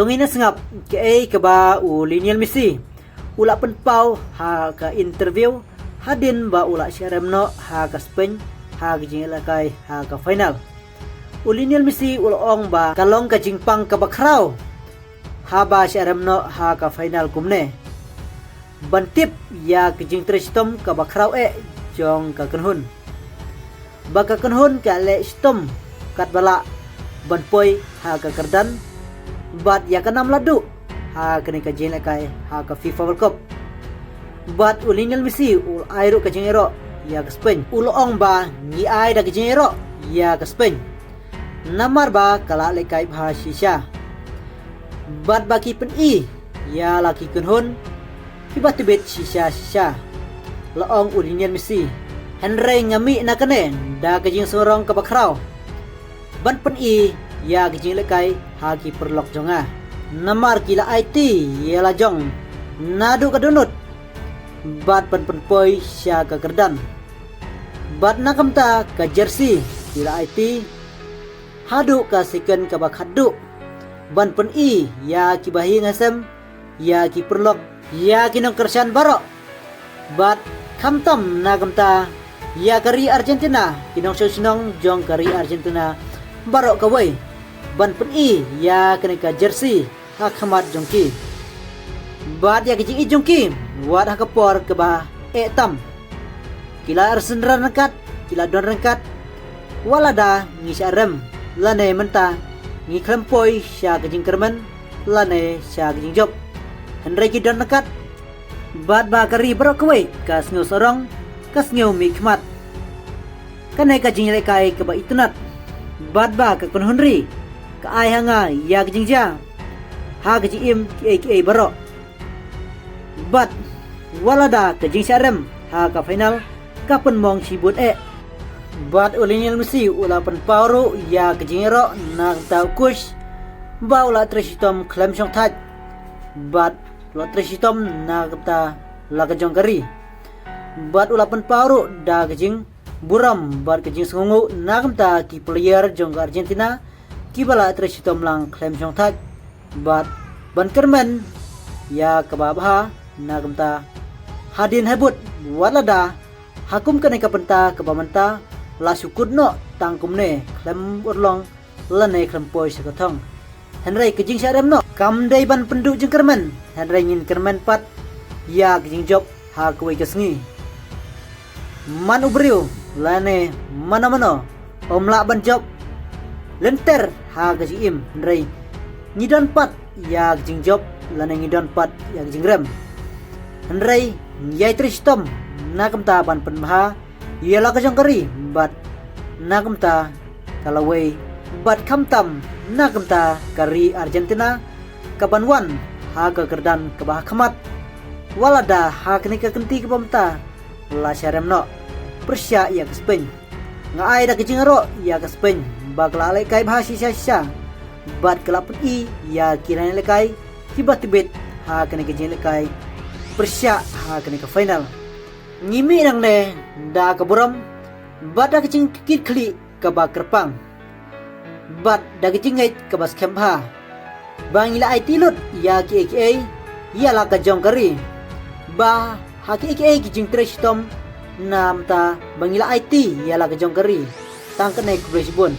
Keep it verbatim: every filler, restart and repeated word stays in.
To ngin ïa sngap kaei kaba u Lionel Messi u la pynpaw ha ka interview hadien ba u la shah rem noh ha ka Spain ha ka jingïalehkai ha ka final. U Lionel Messi u la ong ba ka long ka jingpang kaba khraw haba shah rem noh ha ka final kumne ban tip ïa ka jingtrei shitom kaba khraw eh jong ka kynhun. Ba ka kynhun ka leh shitom katba lah ban poi ha ka kyrdan bad ïa ka nam la duh ha kane ka jingïalehkai ha ka FIFA World Cup. Bad u Lionel Messi u la ai ruh ka jingïaroh ïa ka Spain, u la ong ba ngi ai da ka jingïaroh ïa ka Spain namar ba ka la lehkai bha shisha bad ba ki pyni ïa la ki kynhun kiba tbit shisha shisha, la ong u Lionel Messi. Hynrei nga mih na kane da ka jingsngew rong kaba khraw ban pyni ïa ka jinglehkai ha ki paralok jong nga namar ki la aiti ïa la jong naduh ka dohnud bad ban pynpoi sha ka kyrdan. Bad na ka bynta ka jersey ki la aiti haduh ka second kaba khatduh ban pyni ïa ki bahaïing hasem, ïa ki paralok, ïa ki nongkyrshan baroh. Bad khamtam na ka bynta ïa ka ri Argentina, ki nongshong shnong jong ka ri Argentina baroh kawei ban pyni ïa kane ka jersey ha khmat jong ki. Bad ïa ka jingïeit jong ki wat ha ka por kaba eh tam, ki la resen ryngkat, ki la don ryngkat, wat lada ngi shah rem lane mynta ngi khlem poi sha ka jingkyrmen lane sha ka jingjop, hynrei ki don ryngkat. Bad ba ka ri baroh kawei ka sngew sarong, ka sngew mihkhmat. Kane ka jingïalehkai kaba itynnad bad ba ka kynhun ri ka ai ha nga ïa ka jingjia ha ka jingim kiei kiei baroh. Bad wat lada ka jingshah rem ha ka final ka pynmong shibun eh, bad u Lionel Messi u la pynpaw ruh ïa ka jingïaroh na ka bynta u coach ba u la trei shitom khlem shongthait bad u la trei shitom na ka bynta la ka jong ka ri. Bad u la pynpaw ruh da ka jingburom bad ka jingsngewnguh na ka bynta ki player jong ka Argentina kiba la trei shitom lang khlem shongthait bad ban kyrmen ïa kaba bha na ka bynta hadien habud, wat lada ha kum kane ka bynta kaba mynta la shu kut noh tang kumne khlem urlong lane khlem poi sha ka thong. Hynrei ka jingshah rem noh kam dei ban pynduh jingkyrmen, hynrei ngin kyrmen pat ïa ka jingjop ha kawei ka sngi. Man u briew lane mano mano um lah ban jop lynter ha ka jingim, hynrei ngi don pat ïa ka jingjop lane ngi don pat ïa ka jingrem. Hynrei ngi ïai trei shitom na ka bynta ban pynbha ïa la ka jong ka ri bad na ka bynta ka lawei bad khamtam na ka bynta ka ri Argentina kaban wan ha ka kyrdan kaba ha khmat. Wat lada ha kane ka kynti kaba mynta la shah rem noh pyrshah ïa ka Spain, nga ai da ka jingïaroh ïa ka Spain ba ka la lehkai bha shisha shisha bad ka la pyni ïa ki ranglehkai kiba tbit ha kane ka jinglehkai pyrshah ha kane ka final. Ngi mih nangne da ka burom bad da ka jingkit khlieh kaba kyrpang bad da ka jingngeit kaba skhem bha ba ngi la aiti lut ïa kiei kiei ïa la ka jong ka ri, ba ha kiei kiei ki jingtrei shitom na ka bynta ba ngi la aiti ïa la ka jong ka ri. Tang kane, khublei shibun.